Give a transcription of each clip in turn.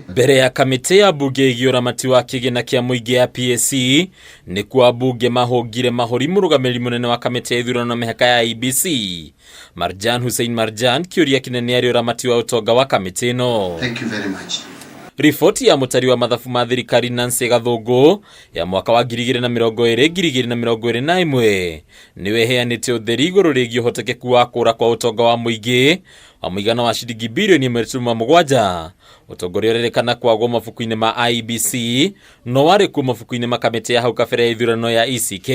Mbere ya kamĩtĩ ya mbunge ĩgiĩ ũramati wa kĩgĩna kĩa mũingĩ ya PAC, nĩkuo ambunge mahũngire mahũri mũrũgamĩrĩri mũnene wa kamĩtĩ ya ithurano na mĩhaka ya IEBC, Marjan Hussein Marjan, kĩũria kĩnene arĩ ũramati wa ũtonga wa kamĩtĩ ĩno. Thank you very much. Riboti ya mũtari wa mathabu ma thirikari Nancy Gathũngũ ya mwaka wa 2020 2021 nĩyo ĩheanĩte ũtheri igũrũ rĩgiĩ ũhotekeku wa kũra kwa ũtonga wa mũingĩ wa mũigana wa ciringi birioni 1.7. Ũtongoria ũrerĩkana kwagwo mabuku-inĩ ma IEBC no warĩ kuo mabuku-inĩ ma kamĩtĩ ya hau kabere ya ithurano ya ECK.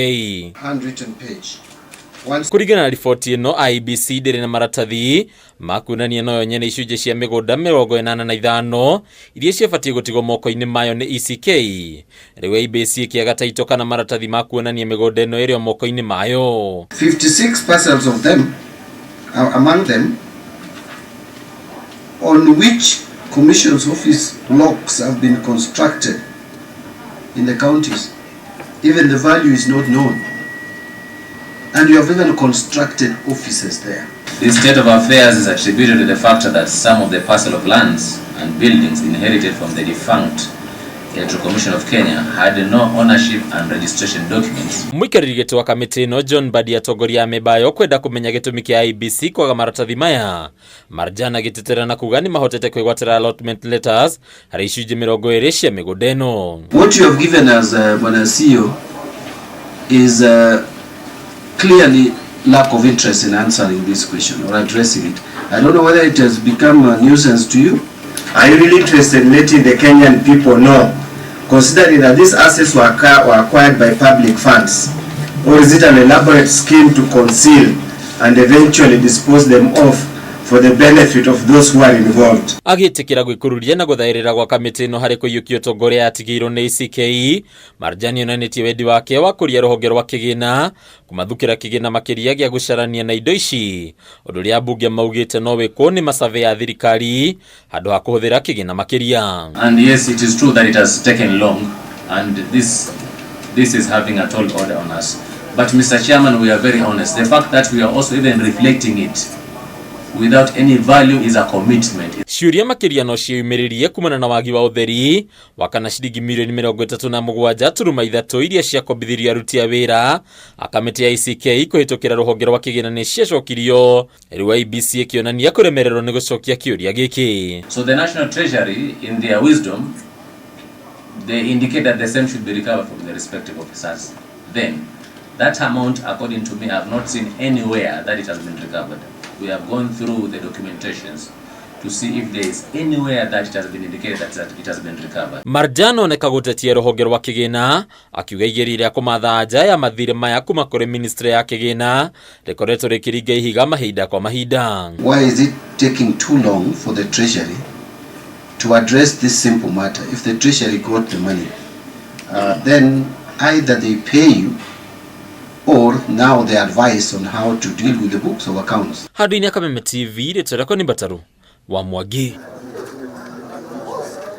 Handwritten page. One Kũringana na riboti ĩno, IEBC ndĩrĩ na maratathi ma kuonania noyo nyene icunjĩ cia mĩgũnda 85 iria ciabatiĩ gũtigwo moko-inĩ mayo nĩ ECK. Rĩu IEBC ĩkĩaga taito kana maratathi ma kuonania mĩgũnda ĩno ĩrĩ o moko-inĩ mayo. 56 parcels of them, among them, on which Commission's office blocks have been constructed in the counties. Even the value is not known. And you have even constructed offices there. This state of affairs is attributed to the fact that some of the parcel of lands and buildings inherited from the defunct Electoral Commission of Kenya had no ownership and registration documents. Mũikarĩri gĩtĩ wa kamĩtĩ ĩno John Mbadi atongoria a mĩbayo kwenda kũmenya gĩtũmi kĩa IEBC kwaga maratathi maya. Marjan agĩtetera na kuga nĩ mahotete kwĩgwatĩra allotment letters harĩ icunjĩ 20 cia mĩgũnda ĩno. What you have given us, Bwana CEO, is clearly lack of interest in answering this question or addressing it. I don't know whether it has become a nuisance to you. Are you really interested in letting the Kenyan people know, considering that these assets were acquired by public funds? Or is it an elaborate scheme to conceal and eventually dispose them off for the benefit of those who are involved? Agĩtĩkĩra gwĩkururia na gũthaĩrĩra gwa kamĩtĩ ĩno harĩ kũiyũkia ũtongoria yatigĩirwo nĩ ECK, Marjan onanĩtie wendi wake wa kũria rũhonge rwa kĩgĩna kũmathukĩra kĩgĩna makĩria gĩa gũcarania na indo ici, ũndũ ũrĩa ambunge maugĩte no wĩkwo nĩ masurvey ya thirikari handũ ha kũhũthĩra kĩgĩna makĩria. And yes, it is true that it has taken long, and this is having a tall order on us. But Mr. Chairman, we are very honest. The fact that we are also even reflecting it without any value is a commitment. Ciũria makĩria no ciĩyumĩrĩrie kumana na wagi wa ũtheri wa kana ciringi mirioni 37.3 iria ciakombithirio aruti a wĩra a kamĩtĩ ya ECK kũhĩtũkĩra rũhonge rwa kĩgĩna nĩ ciacokirio. Rĩu IEBC ĩkĩonania kũremererwo nĩ gũcokia kĩũria gĩkĩ. So the National Treasury, in their wisdom, they indicate that the same should be recovered from the respective officers. Then, that amount, according to me, I have not seen anywhere that it has been recovered. We have gone through the documentations to see if there is anywhere that it has been indicated that it has been recovered. Marjan oneka gũtetia rũhonge rwa kĩgĩna akiuga igeria rĩa kũmatha anja ya mathirĩ maya kuma kũrĩ ministry ya kĩgĩna rĩkoretwo rĩkĩringa ihiga mahinda kwa mahinda. Why is it taking too long for the Treasury to address this simple matter? If the Treasury got the money, then either they pay you or now they advise on how to deal with the books of accounts. Handũ-inĩ ya Kameme TV, rĩtwa rĩakwa nĩ Mbataru wa Mwangi.